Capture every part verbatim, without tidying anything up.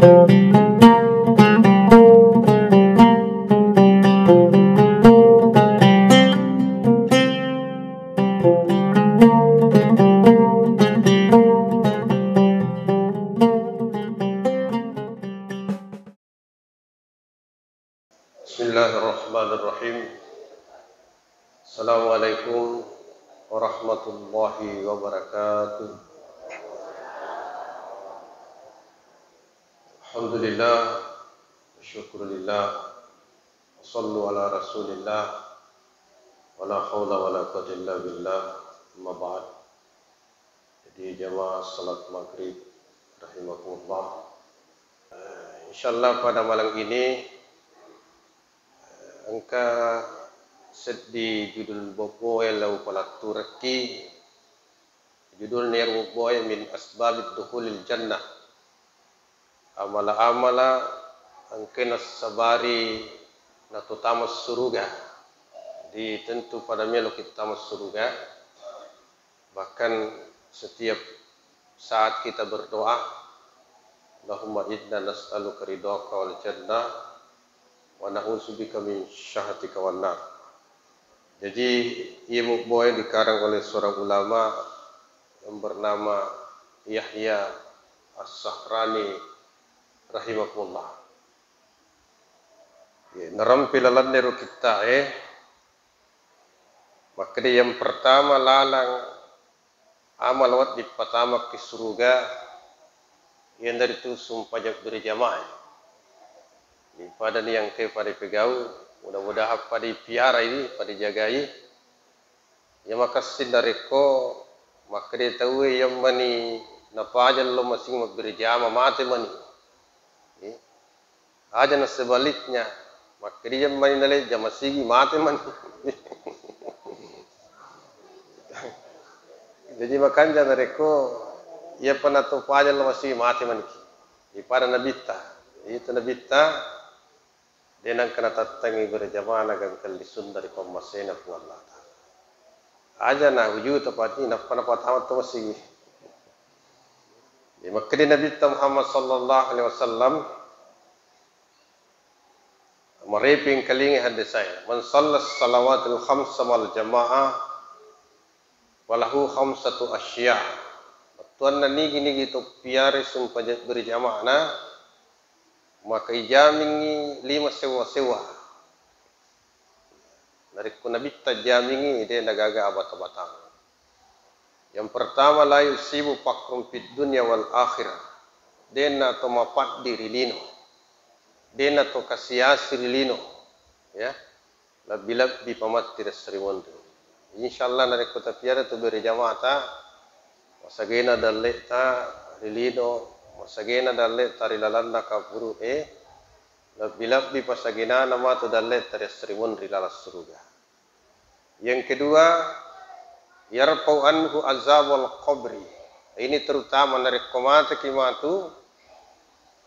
Bismillahirrahmanirrahim. Assalamualaikum warahmatullahi wabarakatuh. Alhamdulillah, syukurillah, sallu ala rasulillah, wala haula wala quwwata illa billah, amma ba'd. Jadi jamaah salat maghrib rahimakumullah. Eh, insyaallah pada malam ini, eh, engka seddi judul bobboe lao palatturekki. Judulna iyaro bobboe min asbabid dukhulil jannah. Amala-amala engkae nassabari nato tama suruga. Jadi tentu pada meloki tama suruga. Bahkan setiap saat kita berdoa, "Allahumma inna nas'aluka ridhaka wal jannah wa na'udzubika min sakhatika wan nar." Jadi, iya bobboe dikarang oleh seorang ulama yang bernama Yahya As-Sahrani rahimahullah. Iya, narampe lalenna ero kitta'e, makkeda yang pertama lalang amal wedding patamaki suruga, iyanaritu sumpajang berjamaah. Di pada niangke pada pegau, mudah-mudahan pada piara ini, pada jagai. Iya makessing narekko makkeda tauwe iya mani napajang lo masing mabberjama mate mani. Eh, Aja na sebaliknya, makkeda iya mani nalejja masigi mate mani. Jadi makanja narekko iya pernah to pajang lo masigi mate maniki. Di pada nabitta, itu nabitta de nangka natattangi berjamaah na gangka lisunna ri pammasena Puang Allah Ta'ala. Aja na uju tepati nappa napatama to masigi. Jadi makkeda Nabitta Muhammad sallallahu alaihi wasallam, marepeng kalinga haddesae, "Man salla salawatil khamsa mal jamaah falahu khamsatu asya." Bettuanna nigi-nigi to piare sumpajang berjamaahna, maka ijamingngi lima sewwa-sewwa. Narekko nabitta jamingngi, de nagaga abata-batang. Yang pertama, la yusibu fakrun fid dunya wal akhirah. Dena to mapaddi ri lino. Dena to kasiasi ri lino. Ya. Lebbi-lebbi pamatti ri esso ri monri. Insyaallah narekko tapiara tu bere jamaata, masagena dalle'ta ri lino, masagena dalle'ta ri lalanna kabburu'e, lebbi-lebbi pasagenana matu dalle'ta ri esso ri monri laleng suruga. Yang kedua, yarfa'u anhu azabal qabri. Ini terutama narekko mateki matu,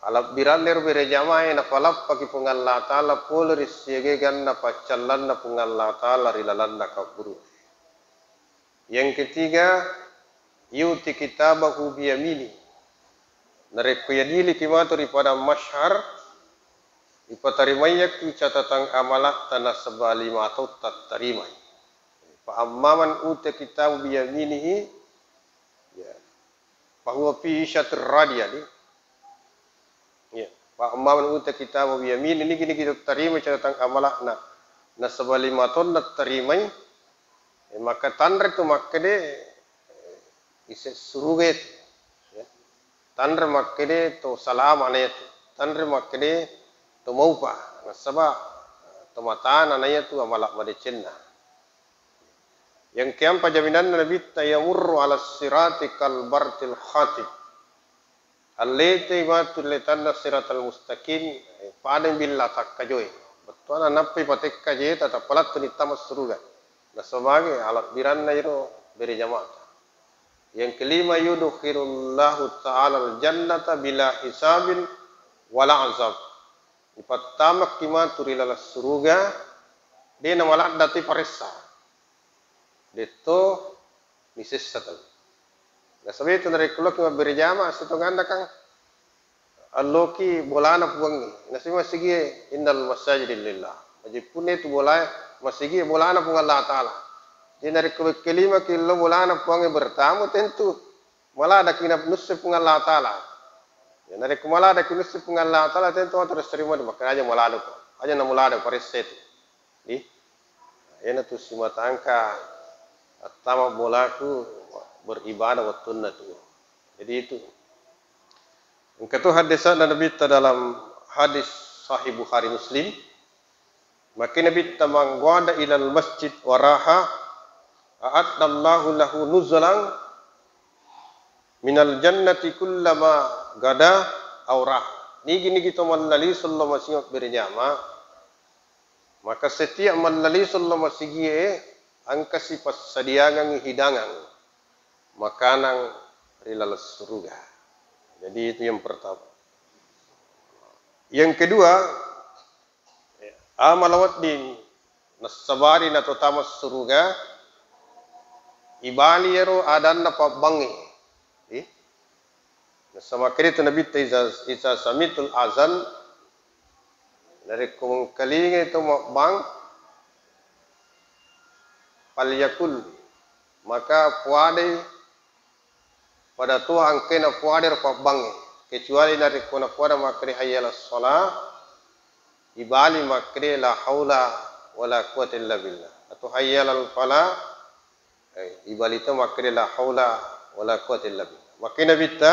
alabbiranna ero bere jamae napalappaki Puang Allah Ta'ala pole ri siaga ganna paccallanna Puang Allah Ta'ala ri lalanna kabburu. Yang ketiga, yu'ta kitabahu biyamini. Narekko yadiliki matu ri padang mahsyar, ipatarimaiyakki catatang amalatta nasaba lima tautta tarimai. Fa amma man uta kitabu biyaminihi, ya, fahuwa fi isyatir radiyah, di. Ya. Fa amma man uta kitabu biyaminihi, nigi-nigi tarimai catatang amalakna nasaba lima taunna tarimai, eh, maka tanre tu makkede, eh, ise suruga itu. Ya. Tanre makkede to salama na iyatu. Tanre makkede to maupa. Nasaba to matana na iyatu amala madecenna. Yang keempat jaminanna Nabitta, yamurru ala sirati kal barqil khatif. Alletei matu letanna siratal mustaqim, eh, padang billa takkajoe. Bettuanna nappai patekka jeta tappa lattuni tama suruga. Nasaba alabbiranna iro bere jamaata. Yang kelima, yudkhilullahu ta'ala al-jannata bila hisabin wala azab. Ipattamaki matu ri laleng suruga, de namaladda toi paressa. Detto misessa tau. Nasaba itu narekko loki mabbere jama, sitonganna kan alloki bolana Puangnge. Naseng masigie, innal masajida lillah. Majeppunna itu bolae, masigie bolana Puang Allah Ta'ala. Jadi narekko wekkelimaki lo bolana Puangnge bertamu, tentu maladaki na-, nusse Puang Allah Ta'ala. Ya, narekko maladaki nusse Puang Allah Ta'ala, tentu matu terima, makanya aja maladako. Aja na maladako, paresse itu. Di? Iyanatu simatangka attama bolaku beribadah wettunna tu. Jadi itu. Engka tu hadisna Nabitta dalam hadis Sahih Bukhari Muslim. Maka Nabitta, "Man ghada ilal masjid waraha, a'addallahu lahu nuzulan minal jannati kullama ghada aw raha." Nigi-nigi to mallali sello masimat berjama, maka setiap mallali sello masigie, engkasi passadiangengngi hidangan, makanang ri laleng suruga. Jadi itu yang pertama. Yang kedua, amala wedding nassabari nato tama suruga, ibali ero adanna pabbangnge. Ih? Nasaba makkeda tu Nabitta, "Iza, iza samitul azan," narekko mengkalingai to mabbang, "falyakul," maka puadai pada to angkena puadai ro pabbangnge, kecuali narekko napuada makkeda, "Hayya 'alas shalah," ibali makkeda, "La haula wala quwwata illa billah," atau, "Hayya 'alal falah," eh, ibali to makkeda, "La haula wala quwwata illa billah." Makkeda Nabitta,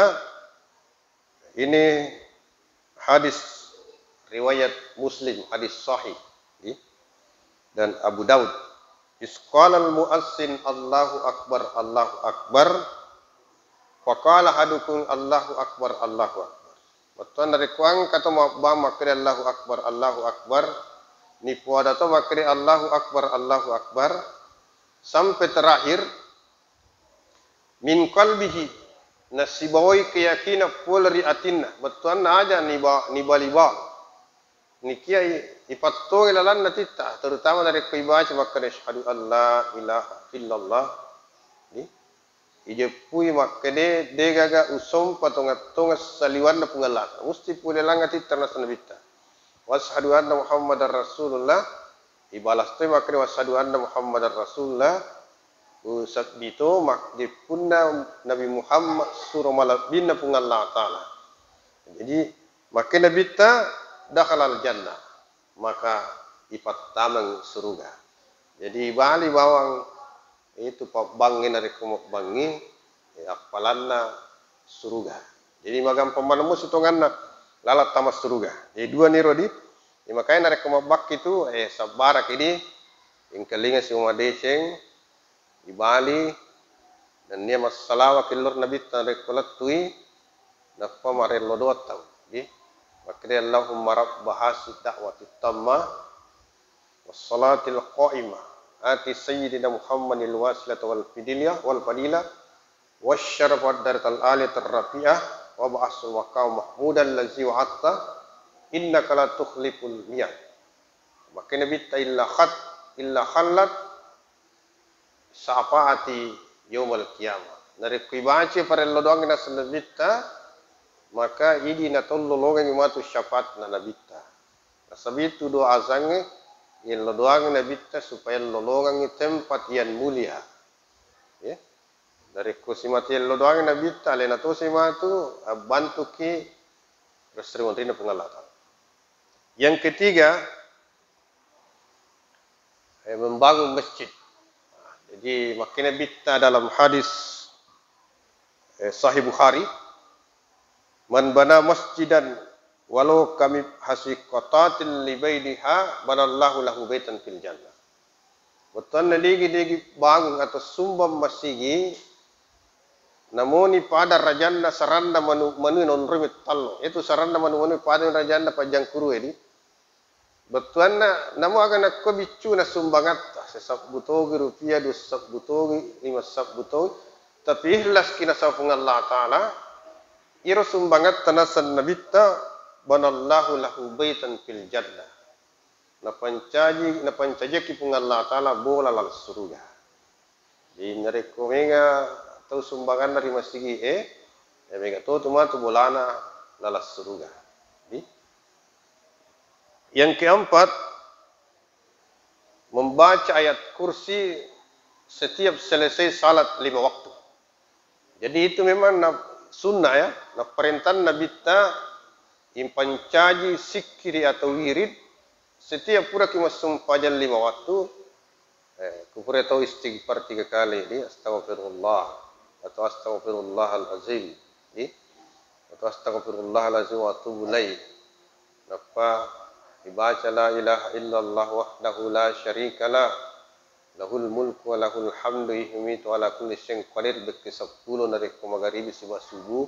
ini hadis riwayat Muslim, hadis sahih, di, dan Abu Daud. "Isqalal muazzin, Allahu Akbar, Allahu Akbar. Faqala ahadukum, Allahu Akbar, Allahu Akbar." Bettuanna rekko engka to mabbang makkeda, "Allahu Akbar, Allahu Akbar," nipuada to makkeda, "Allahu Akbar, Allahu Akbar," sampai terakhir, min qalbihi, nasibawai keyakinan pole ri atinna, bettuanna aja niba-, nibali bawang. Nikia i-, ipattongi lalanna titta, terutama narekko ibaca makkeda, "Asyhadu an la ilaha illallah." Di? Ijeppui makkeda, "Degaga usompa tongeng-tongeng saliwanna Puang Allah." Musti pole langa titta naseng Nabitta. "Wa asyhadu anna Muhammadar Rasulullah." Ibalas toi makkeda, "Wa asyhadu anna Muhammadar Rasulullah." Usabbi to mak-, jeppunna Nabi Muhammad suro malebbinna Puang Allah Ta'ala. Jadi, makkeda Nabitta, "Dakhalal jannah," maka ipattameng suruga. Jadi, bali bawang itu pabbangnge narekko mabbangngi, eh, appalanna suruga. Jadi, magampang maneng musi tonganna lalang tama suruga. Jadi, dua niro di, eh, makanya narekko mabbakki tu, eh, sabbaraki di, engkalinga si uma deceng, ibali, nennia massalawaki lor Nabitta narekko lettui, nappa marello doang tau. Di, makkeda, "Allahumma rabba hadzihi da'watit tammah, wassalatil qa'imah, ati sayyidina Muhammadil wasilata wal fidiliyah, wal fadilah, wasyarafad daratal aliyatar rafi'ah, wab'athul maqam mahmudan allazi wa'adta, innaka la tukhliful mi'ad." Makkeda Nabitta, "Illa khat-, illa khallat syafaati yaumal qiyamah." Narekko ibaca parello doangnge naseng Nabitta, maka idi natollolongengngi matu syafaatna Nabitta. Nasaba itu doa azangnge, yello doangnge Nabitta supaya lolongengngi tempat yang mulia. Ya. Narekko simatu yello doangnge Nabitta, alena tosi matu, abbantuki ressere monrinna Puang Allah Ta'ala. Yang ketiga, eh, membangun masjid. Jadi, makkeda Nabitta dalam hadis, eh, Sahih Bukhari, "Man bana masjidan walau kami hasiqatatin libainiha banallahu lahu baitan fil jannah." Bettuanna digi-digi bangung atau sumbang masigi, namoni pada rajanna saranna manu-, manu nonroi mettallo. Itu saranna manu-, manu pada rajanna pajangkuru edi. Bettuanna, namo aga nakko biccuna sumbangatta, sesabbu togi rupiah, dua sabbu togi, lima sabbu togi, tapi ikhlas ki nasaba Puang Allah Ta'ala, iro sumbangatta naseng Nabitta, "Banallahu lahu baitan fil jannah." Napancaji, napancajiakki Puang Allah Ta'ala bola laleng suruga. Jadi, narekko mega tau sumbanganna ri masigi'e, ya mega to tu matu bolana lalang suruga. Jadi, yang keempat, membaca ayat kursi setiap selesai salat lima waktu. Jadi itu memang na-, sunnah ya, naparentah Nabitta ipancaji sikkiri atau wirid setiap puraki massumpajang lima waktu, eh, kupura tau istighfar tiga kali, di astaghfirullah atau astaghfirullahal azim, di atau astaghfirullahal azim wa atubu ilaih. Nappa dibaca la ilaha illallah wahdahu la syarikalah, lahul mulku wa lahul hamdu, yuhyi wa yumitu ala kulli syai'in qadir, bekke seppulo narekko magaribi siba subuh.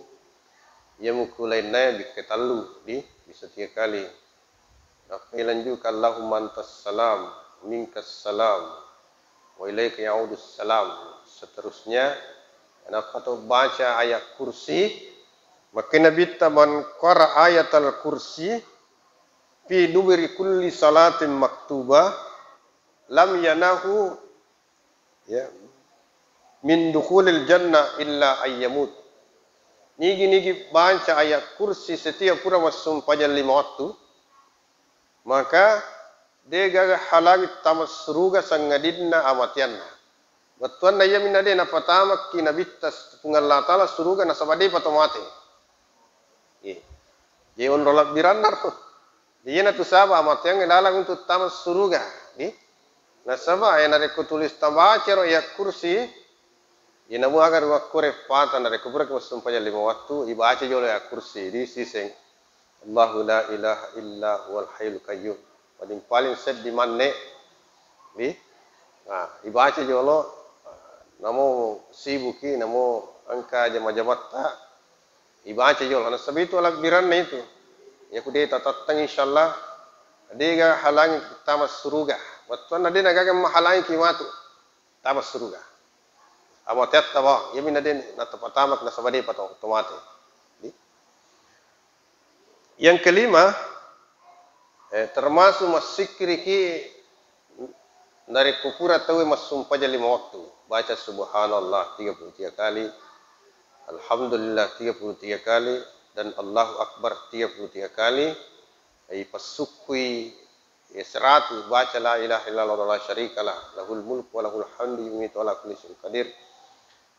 Iya muku lainna bekke tellu, di bisa tiga kali. Nappa ilanjukkan Allahumma antas salam, minkas salam, wa ilaika ya'udus salam. Seterusnya, nappa to baca ayat kursi. Makkeda Nabitta, man qara ayatal kursi fi duburi kulli salatin maktubah, lam yamna'hu, ya, min dukhulil jannah illa ayyamut. Nigi-nigi baca ayat kursi setiap pura massumpajang lima waktu, maka de gaga halangi tama suruga sangadinna amateanna. Bettuanna iyaminna de napatamakki Nabitta Puang Allah Ta'ala suruga nasaba depa to mate. Iya. Jadi onro labbiranna ro. Iyana tu saba amateangnge lalang untuk tama suruga. Di? Nasaba, eh, narekko tulis tabacaro ayat kursi, iyana muaga ri makkore pata narekko pura massumpajang lima waktu, ibaca jolo ayat kursi di siseng. Allahu la ilaha illa huwal hayyul qayyum. Paling-paling seddi manne, di? Nah, ibaca jolo, namo sibuki, namo engka jama-jamatta, ibaca jolo. Nasaba itu alabbiranna itu. Iya ku de tatattengngi, insyaallah, de gaga halangi tama suruga. Bettuanna de nagaga mahalangi ki matu tama suruga. Amateatta bawang, iyaminna de natapatamak nasaba depa to, to mate. Di? Yang kelima, eh, termasuk massikkiriki narekko pura tauwe massumpajang lima waktu, baca subhanallah tiga puluh tiga kali, alhamdulillah tiga puluh tiga kali, dan Allahu Akbar tiga puluh tiga kali, ipassukkui, eh, seratu, baca la ilaha illallah la syarikalah, lahul mulku wa lahul hamdu, yumitu ala kulli syai'in qadir.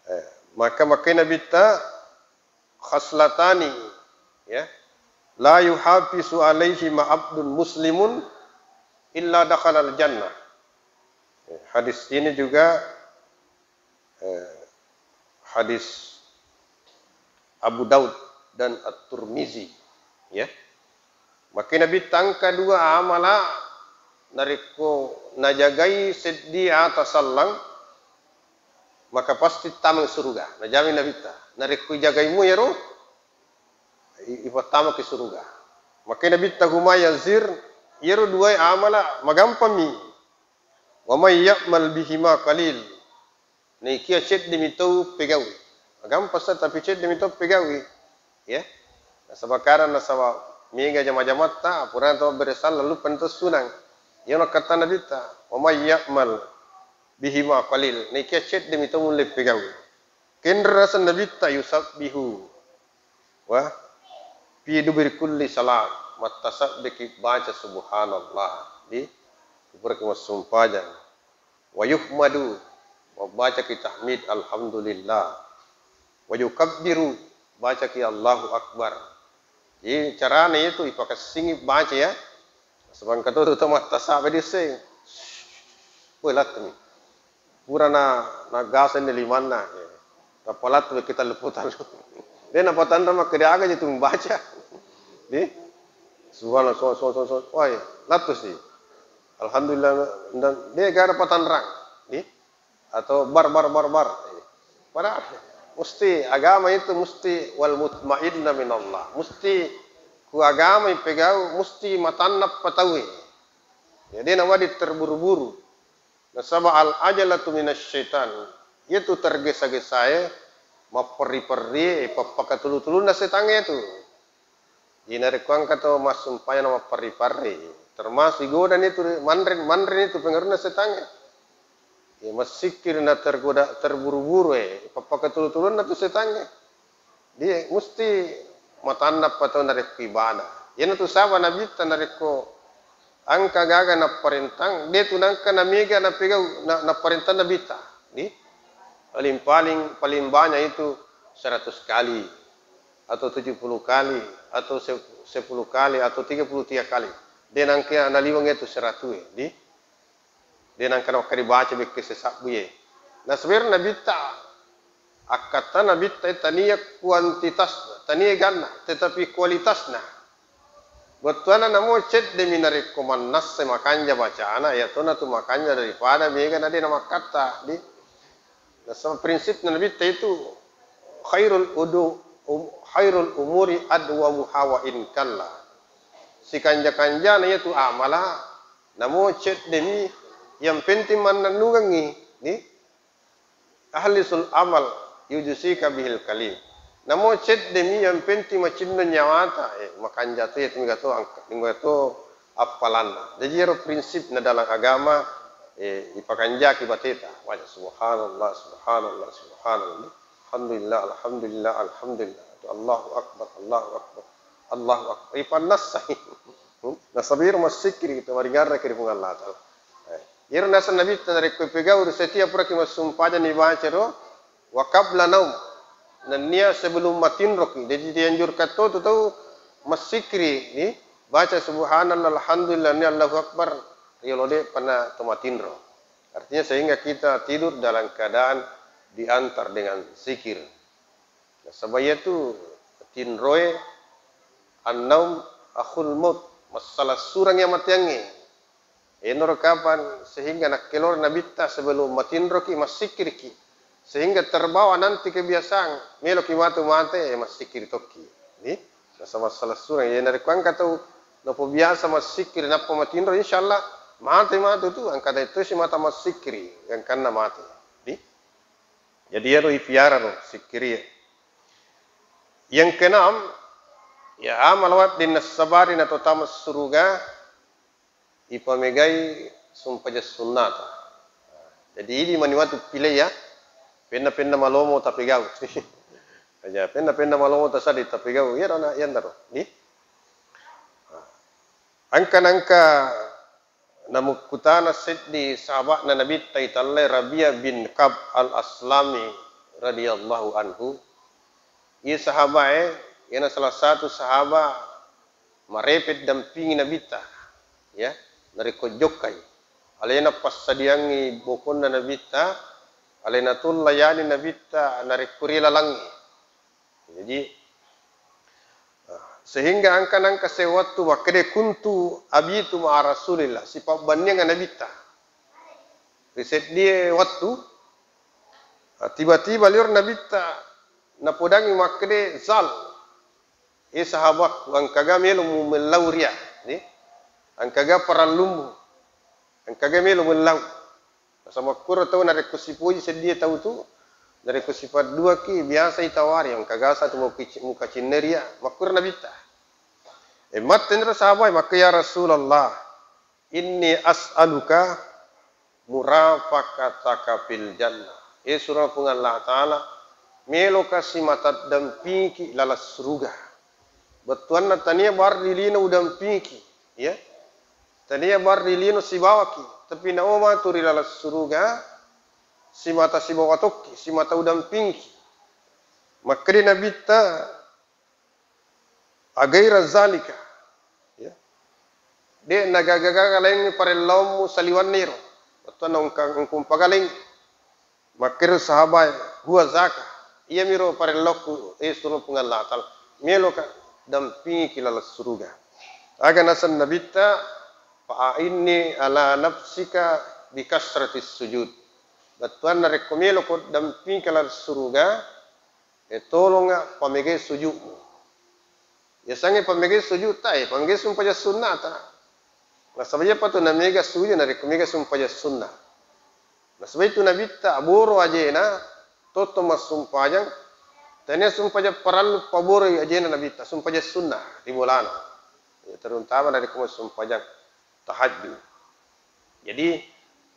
Eh, maka, maka Nabitta, khaslatani, ya, la yuhafizu alaihima abdun muslimun illa dakhalal jannah. Ya, hadis ini juga, eh, hadis Abu Daud dan At-Turmizi, ya. Maka Nabitta engka dua amala narekko najagai seddi ata sallang, maka pasti tameng suruga. Najamin Nabitta, narekko ijagaimu iyaro, i-, ipattamaki suruga. Maka Nabitta huma yasir, iyaro duae amala magampammi. Wa may ya'mal bihima qalil. Naikia cedde mi tau pegaui. Magampasa tapi cedde mi tau pegaui. Ya. Nasaba kadang nasaba mega jama-jamatta, purana tau beresalla lupa to sunang. Iyana kata Nabitta, wa may ya'mal bihima qalil. Naikia cedde mi tau mulle pegaui. Kenra rasa Nabitta yusabbihu. Wa fi duburi kulli salat, mattasabbeki baca subhanallah di kupuraki massumpajang. Wa yuhmadu, mabbacaki tahmid alhamdulillah. Wa yukabbiru, bacaki Allahu Akbar. Jadi carana itu ipakessingi baca ya. Sebangka tu tu mattasabbeki disseng. Woi lattumi. Purana naggaseng ni limanna, eh, tappa lattu ki tallu pulo tallu. De napatanrang makkeda aga je tu mbaca. Di? Subhanallah, so, so, so, so. Woi, lattu si. Alhamdulillah, dan de gara patanrang. Di? Atau bar, bar, bar, bar. Padahal mesti agama itu mesti wal mutmainnah minallah. Mesti ku agama ipegau, mesti matanna pataui. Jadi nawadi terburu-buru. Nasaba al-ajalatu minasy syaitan. Iyatu tergesa-gesae, mapperri-perri, pappakatulu-tulunna setangnge tu. Jadi narekko engka to massumpajang na mapperri-perri, termasuk igodani tu manre, manreni tu pengaruhna setangnge. Ya, massikkiri na tergoda, terburu-buru e, pappakatulu-tulunna tu setangnge. Dia mesti Matanna pa tau narekko ibadah. Iyanatu saba Nabitta narekko engka gaga napparentang, de tu nengka namega napegau, na-, napparentang Nabitta. Di? Paling-paling, paling banyak itu seratus kali, atau tujuh puluh kali, atau se-, sepuluh kali, atau tiga puluh tiga kali. De nengka naliweng itu seratus e. Di? De nengka nawakkari baca bekke sesabbu ye. Nasaba ero Nabitta, akkatta Nabitta e tania kuantitasna, tania ganna, tetapi kualitasna. Bettuanna namo ceddemi narekko mannassai makanja bacana, iyatona tu makanja daripada mega na de namakkatta. Di? Nasaba prinsipna Nabitta itu khairul udu-, um-, khairul umuri adwamuha wa in kalla. Sikanja-kanjana iyatu amala, namo ceddemi, yang penting mannennungengngi, ni? Ahlisul amal yujzika bihil kalim. Namo ceddemi, yang penting macinno nyawata, eh, makanja to, iyatu mega to angka-, mega to appalanna. Jaji iyaro prinsipna dalam agama, eh, ipakanjaki bateta. Waja subhanallah, subhanallah, subhanallah. Alhamdulillah, alhamdulillah, alhamdulillah. Allahu akbar, Allahu akbar, Allahu akbar. Ipannassai. Nasaba iyaro massikkiri kita maringarraki ri Puang Allah Ta'ala. Eh, iyaro naseng Nabitta narekko ipegau ri setiap puraki massumpajang ibaca ro, wa qabla naum, nennia sebelum matinroki. Jadi dianjurkan to tu tau massikkiri, ni, baca subhanallah, alhamdulillah, ni Allahu akbar, riolo de pana to matinro. Artinya sehingga kita tidur dalam keadaan diantar dengan zikir. Nasaba iyatu tinroe, annaum akhul maut, massalassureng iya mateangnge. Enaro kapang sehingga nakkelor Nabitta sebelum matinroki massikkiriki, sehingga terbawa nanti kebiasaan, meloki matu mate, eh, massikkiri tokki. Di? Nasaba massalassureng. Iya narekko engka tau napobiasa massikkiri nappa matinro, insyaallah mate matu tu, engka tau tosi mata massikkiri, gangkanna mate. Di? Jadi iyaro ipiara ro sikkirie. Yang keenam, ya, amal wedding nassabari nato tama suruga, ipamegai sumpajang sunnata. Jadi idi mani matu pilih ya, penna-penna malomo tapegau. Aja penna-penna malomo tasaddi tapegau. Iyaro na yandaro. Di? Engka nangka namukkutana seddi sahaba'na Nabitta italle Rabi'ah bin Ka'b Al-Aslami radhiyallahu anhu. Iye sahabae, iyana salah satu sahaba marepet dampingi Nabitta, ya, narekko jokkai. Alena passadiangngi bokonna Nabitta, alena to layani Nabitta narekko ri lalangnge. Jadi, sehingga engka nangka sewwattu makkeda kuntu abitu ma'a Rasulillah, sipabbanniang Nabitta. Ri seddie wettu, tiba-tiba liur Nabitta napodangi makkeda, "Zal, eh sahabatku, engkaga melo mumellau ria, eh? Engkaga parellummu? Engkaga melo mellau?" Nasaba makkuro tau narekko sipoji seddie tau tu, narekko sipadduaki biasa itawari, engkaga sa tu muka cinneria, makkuro Nabitta. Eh, mattenro sahabat, makka, "Ya Rasulullah, inni as'aluka murafaqataka fil jannah." Eh, surona Puang Allah Ta'ala, meloka simata dampingiki laleng suruga. Bettuanna tania barri lino udampingiki, ya. Tania barri lino sibawaki, tapi naoma tu ri laleng suruga, simata sibawa tokki, simata udampingiki. Makkeda Nabitta, "Agaira zalika." Ya. De nagaga-gaga laing parellaummu saliwanniro. Bettuanna engka-, engka umpaga laing. Makkeda sahabae, "Huwa zaka." Iyamiro parellaukku, eh, surona Puang Allah Ta'ala. Meloka dampingiki laleng suruga. Aga naseng Nabitta, "Fa a'inni ala nafsika bi kasratis sujud." Bettuanna rekko meloko dampingika laleng suruga, eh, tolonga pamegai sujudmu. Yasengnge pamegai sujud ta, eh, pamegai sumpajang sunnata. Nasaba iyapa tu namega sujud narekko mega sumpajang sunnah. Nasaba itu Nabitta aboro ajena, totto massumpajang, tania sumpajang parellu paboroi ajena Nabitta, sumpajang sunnah ri bolana. Ya, terutama narekko massumpajang tahajud. Jadi,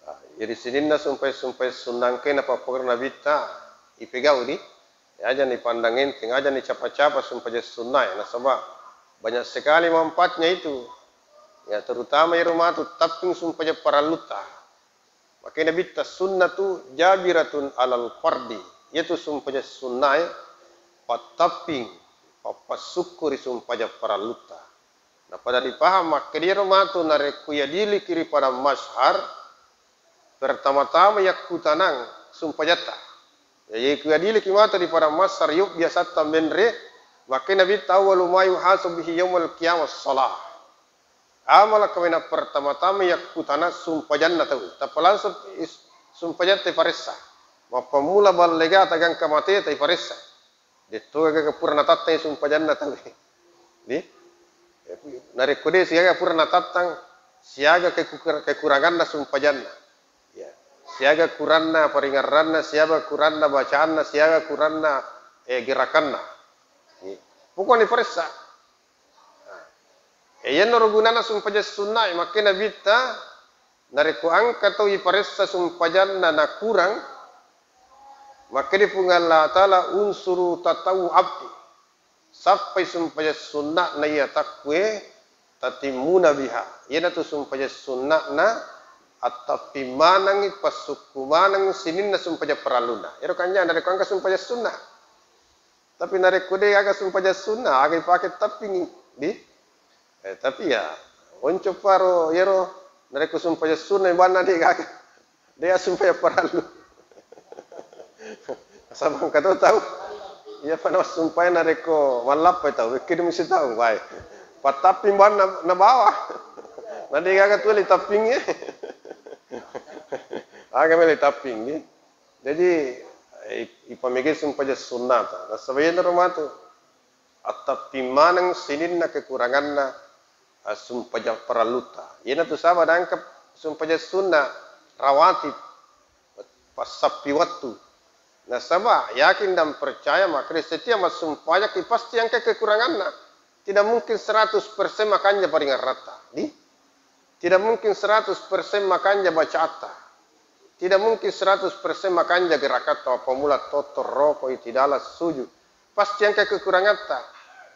ah, jadi sininna sumpajang-sumpajang sunnah engkae napappogau Nabitta ipegau di, Ya, aja ni pandang enteng, aja ni capa-capa sumpajang sunnae, nasaba banyak sekali manfaatnya itu. Ya, terutama iyaro matu tapping sumpajang parallutta. Makanya Nabitta, "Sunnatu jabiratun alal fardi." Iyatu sumpajang sunnae pattapping, pappasukku ri sumpajang parallutta. Napada ripahang makkeda iyaro matu narekko yadiliki ri padang mahsyar, pertama-tama yakkutanang sumpajatta. Ya, yakku yadiliki matu ri padang mahsyar, yobbi asatta menre, makkeda Nabitta, "Awwalu ma yuhasabu bihi yaumal qiyamah shalah." Amal kaminang pertama-tama yakkutanang sumpajanna tau. Tappa langsung is-, sumpajatta iparessa. Mappammula ballega tagangka mateta iparessa. Detto gaga pura natattang sumpajanna tau. Di? Narekko de siaga pura natattang, siaga keku-, kekuranganna sumpajanna. Ya. Siaga kuranna paringerranna, siaga kuranna bacaanna, siaga kuranna, eh, gerakanna. Ya. Pokokna iparessa. Nah. Eh, iyanaro gunana sumpajang sunnae, makkeda Nabitta, narekko engka tau iparessa sumpajanna nakurang, makkeda Puang Allah Ta'ala, "Unsuru tatawwu abdi." Sappai sumpajang sunna'na iya takkue, tatimmuna biha. Iyanatu sumpajang sunna'na, attapping manengngi, passukku maneng sininna sumpajang parallunna. Iyaro kanjana narekko engka sumpajang sunna. Tapi narekko de aga sumpajang sunna, aga ipake tappingi, di? Eh, tapi ya, onco paro iyaro narekko sumpajang sunna banna de gaga. De sumpajang parallu. Sama engka to tau. Iya pa nassumpajang narekko mallappai tau, wekkidung sitaung wae. Pattapping banna nabawa. Na de gaga tu le tappingi. Aga mele tappingi. Jadi, eh, ip-, ipamegai sumpajang sunnata. Nasaba iyanaro matu, attapping maneng sininna kekuranganna, eh, sumpajang parallutta. Iyanatu saba nangka sumpajang sunna rawatib, passappi wattu. Nasaba yakin dan percaya makkeda setiap massumpajangki pasti engka kekuranganna. Tidak mungkin seratus persen makanja paringerratta. Di? Tidak mungkin seratus persen makanja bacaatta. Tidak mungkin seratus persen makanja gerakatta, mappammula totto, roko, itidala, sujud. Pasti engka kekurangatta.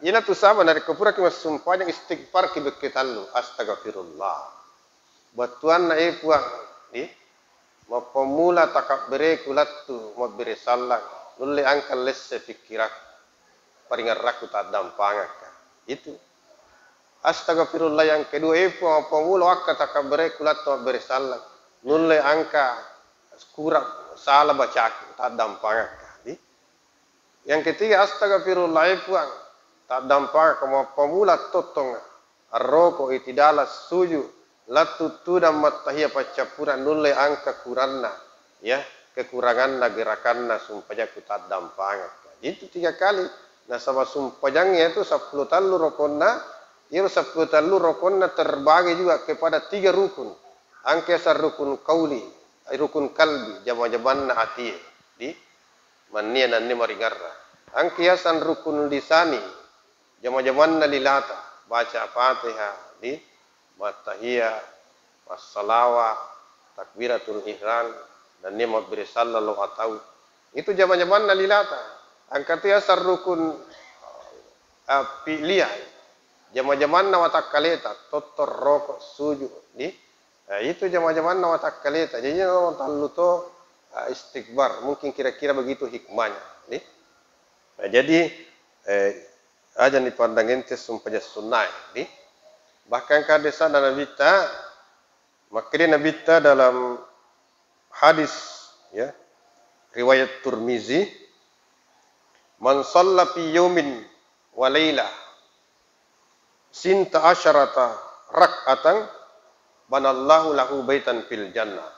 Iyanatu saba narekko puraki massumpajang, istighfarki bekke tallu, astagfirullah. Bettuanna, eh, Puang, di, mappammula takabbereku lattu mabbere sallang, nulle engka lesse pikkirakku, paringerrakku taddampangakka. Itu. Astagfirullah yang kedua, eh, Puang, mappammula wakka takabbereku lattu mabbere sallang, nulle engka kurang sala bacaku, taddampangakka. Di? Yang ketiga, astagfirullah, eh, Puang, taddampangakka, mappammula tottonga, arroko, itidala, suju, lattu tudang, mattahiya, paccappurang, nulle engka kuranna, ya, kekuranganna gerakanna sumpajakku, taddampangakka. Itu tiga kali. Nasaba sumpajang itu seppulo tallu rokonna, iyaro seppulo tallu rokonna terbagi juga kepada tiga rukun. Engka yaseng rukun qauli, rukun qalbi, jama-jamanna atie, di, mannia nanni maringerra. Engka yaseng rukun lisani, jama-jamanna lilata, baca Fatihah, di, mattahiya, massalawa, takbiratul ihram, nennia mabbere sallang lao atau. Itu jama-jamanna lilata. Engka tu yaseng rukun, eh, fi'liyah, jama-jamanna watakkaleta, tottor, roko, suju, di. Eh, itu jama-jamanna watakkaleta. Jadi, nomor tallu to, eh, istighfar. Mungkin kira-kira begitu hikmahnya, di. Nah, jadi, eh, aja ni pandang ente sumpajang sunnae, di. Bahkan hadisna Nabitta, makkeda Nabitta dalam hadis, ya, riwayat Turmizi, "Man shalla fi yaumin wa lailah sinta asyarata rak'atan, banallahu lahu baitan fil jannah."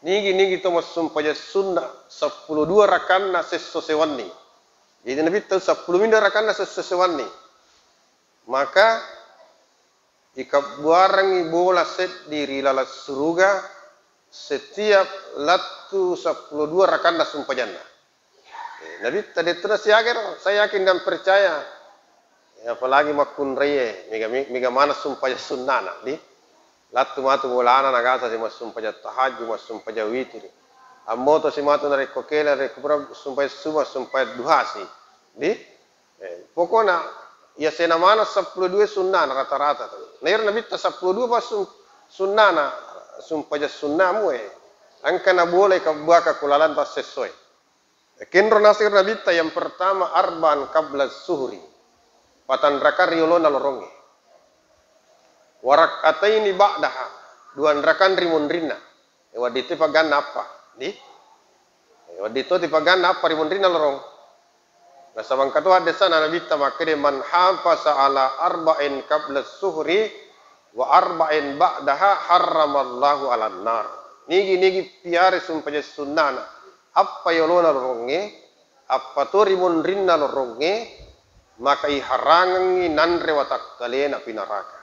Nigi-nigi to massumpajang sunna seppulo dua rakanna sesso sewanni. Jadi Nabitta seppulo minda rakanna sesso sewanni. Maka ikabbuarengngi bola seddi ri laleng suruga setiap lattu seppulo dua rakanna sumpajanna. Eh, Nabitta dettu nasiaga ro, saya yakin dan percaya. Ya, apalagi makkunraie, mega, mega maneng sumpajang sunnana, di. Lattu matu bolana nagasa si massumpajang tahajud, massumpajang witiri. Ammoto simatu narekko kele, narekko pura sumpajang subuh, sumpajang duha si. Di? Eh, pokona iya sena maneng seppulo dua sunnana rata-rata tu. Na iyaro Nabitta seppulo dua pa sun-, sunnana, sumpajang sunnamu e. Engka nabolai kabbua ka kulalanta sessoe. Kenro naseng Nabitta, yang pertama arba'an qabla suhri. Patanrakang riolona lorongnge. Warak'ataini ba'daha, dua nrakang ri munrinna. E, wedding to pagganna appa, di? E, wedding to pagganna appa ri munrinna lorong. Nasaba engka to haddesana Nabitta makkeda, "Man hafasa ala arba'in qabla suhri wa arba'in ba'daha harramallahu alan nar." Nigi-nigi piara sumpajang sunnana appa yolona lorongnge, appa to ri munrinna lorongnge, maka iharangengngi nanre watakkalena api naraka.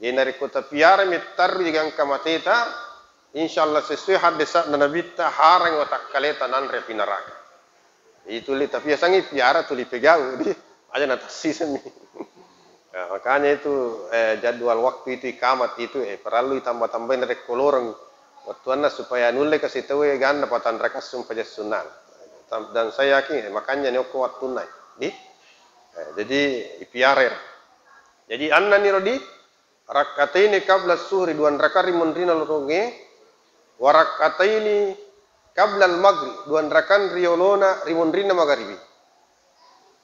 Jadi narekko tapiara mettarru jaji engka mateta, insyaallah sesuai haddesa'na Nabitta, harang watakkaleta nanre api naraka. Jadi tuli tapiasangngi piara tuli pegau, di aja natassisenni. Nah, makanya itu, eh, jadwal waktu itu ikamat itu, eh, parellu itambah-tambahi narekko lorong wettuanna supaya nulle kasi tau eganna patanrakang sumpajang sunnana. Tam-, dan saya yakin, eh, makanya ni okko wattunna, di? Eh, jadi ipiara ero. Jadi annaniro di Rak'ataini qabla suhri, dua nrakang ri munrinna lorongnge, wa rak'ataini qabla al-maghrib, dua nrakang riolona ri munrinna magaribi.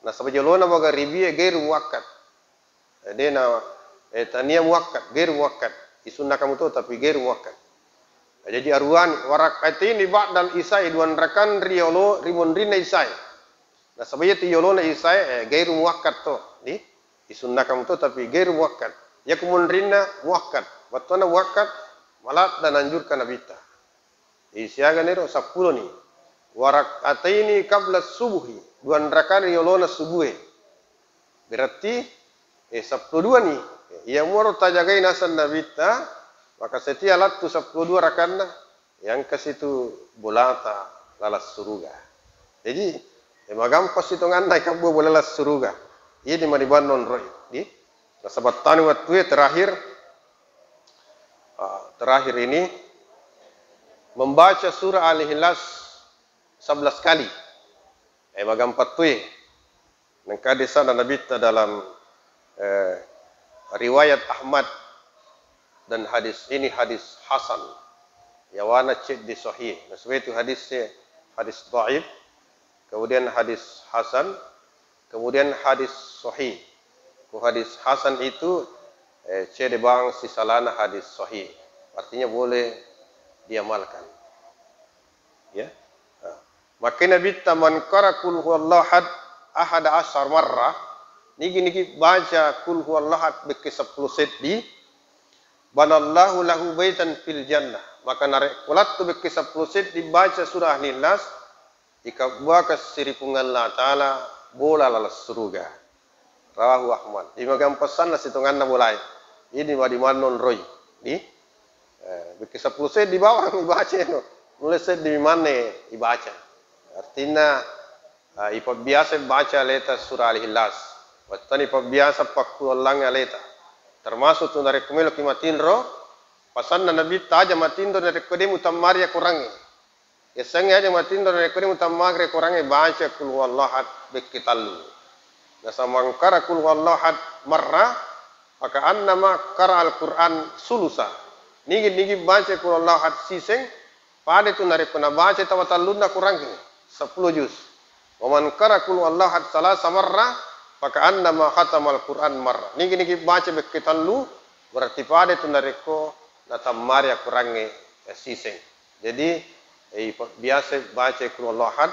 Nasaba yolona magaribi e gairu muakkad. Eh, dena, eh, tania muakkad, gairu muakkad. Isunnakang muto tapi gairu muakkad. Nah, jadi aruani, wa rak'ataini ba'dal isai, dua nrakang riolo, ri munrinna isai. Nasaba iyatu yolona isai, eh, gairu muakkad to, di? Isunnakang to tapi gairu muakkad. Yaku munrinna muakkad. Wettuanna muakkad, maladda nanjurka Nabitta. Jadi siaga niro seppulo ni. Wa rak'ataini qabla subuhi, dua nrakang riolona subue. Berarti, eh, seppulo dua ni. Iya muaro tajagai naseng Nabitta, maka setia lattu seppulo dua rakanna, yang ke situ bolata lalang suruga. Jadi, eh, magampang sitonganna ikabbua bola lalang suruga. Iya di mani bannon roi. Di? Nasaba tani wettue terakhir, ah, terakhir ini membaca surah Al-Ikhlas sebelas kali. Eh, magampang tue. Nengka haddesana Nabitta dalam, eh, riwayat Ahmad dan hadis ini hadis hasan. Yawana cedde sahih. Nasaba itu hadisnya hadis dhaif, kemudian hadis hasan, kemudian hadis sahih. Ku hadis hasan itu, eh, cedde bang sisalana hadis sahih. Artinya boleh diamalkan. Ya. Nah. Makkeda Nabitta, "Man qara qul huwallahu ahad ahada asyar marra," nigi-nigi baca qul huwallahu ahad bekke seppulo seddi, "banallahu lahu baitan fil jannah," maka narekko lattu bekke seppulo seddi baca surah Al-Ikhlas, ikabbuaka siri Puang Allah Ta'ala bola lalang suruga. Rawahu Ahmad. Di magampang sanna sitonganna bolae. Ini madi mannon roi. Di? Eh, bekke seppulo seddi bawang ibaca eno. Nulle seddi manne ibaca. Artinya, eh, ipabbiasa baca aleta surah Al-Ikhlas. Wettuanna ipabbiasa pakkuallangngi aleta. Termasuk tu narekko meloki matinro, pasanna Nabitta aja matinro narekko de mutammari Akorangnge. Yasengnge aja matinro narekko de mutammari Akorangnge baca qul huwallahu ahad bekke tallu. Nasaba man qara qul huwallahu ahad marra, fakaannama qara al-Qur'an sulusa. Nigi-nigi baca qul huwallahu ahad siseng, pada tu narekko nabaca tawatallunna Akorangnge, seppulo juz. Wa man qara qul huwallahu ahad salasa marra, fakaannama khatamal Qur'an marra. Nigi-nigi baca bekke tallu, berarti pada tu narekko natammari Akorangnge, eh, siseng. Jadi, eh, ipa-, biasa baca qul huwallahu ahad,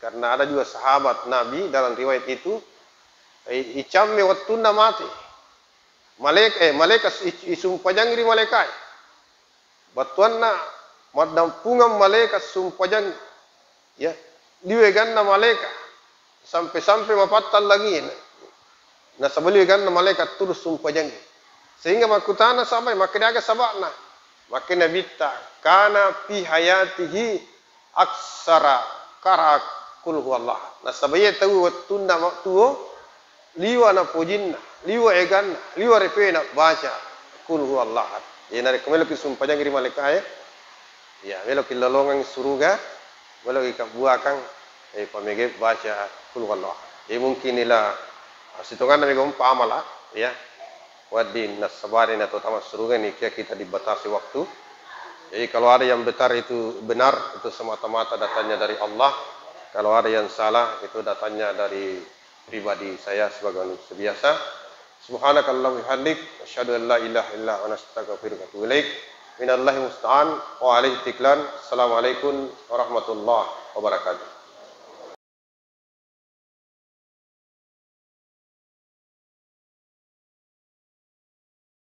karena ada juga sahabat Nabi dalam riwayat itu, eh, icamme wettunna mate. Malaik-, eh, malaikat i-, isumpajangi ri malaikae. Bettuanna maddampungeng malaikat sumpajangi. Ya, liwe ganna malaikat sampe-sampe mapattang langie. Nasaba liwe ganna malaikat turus sumpajangi. Sehingga makkutana sahabae, makkeda aga saba'na? Makkeda Nabitta, kana fi hayatihi aksara qara'a qul huwallah. Nasaba iya tau wettunna ma-, tuo, liwa napojinna, liwa eganna, liwa repena baca qul huwallah. Jadi narekko meloki sumpajangi ri malaikae, Iya, melo ki lolongeng suruga, melo ki kabbuakang, eh, pamege baca qul huwallahu ahad. Jadi mungkin ila, ah, sitonganna mega umpa amala, ya. Wedding nassabari na to tama suruga ni, kia kita dibatasi waktu. Jadi kalau ada yang benar itu benar, itu semata-mata datangnya dari Allah. Kalau ada yang salah, itu datangnya dari pribadi saya sebagai manusia biasa. Subhanakallahumma bihamdik, asyhadu an la ilaha illa anta, astaghfiruka wa atubu ilaik. Minallahi musta'an, wa alaihi tiklan. Assalamualaikum warahmatullahi wabarakatuh.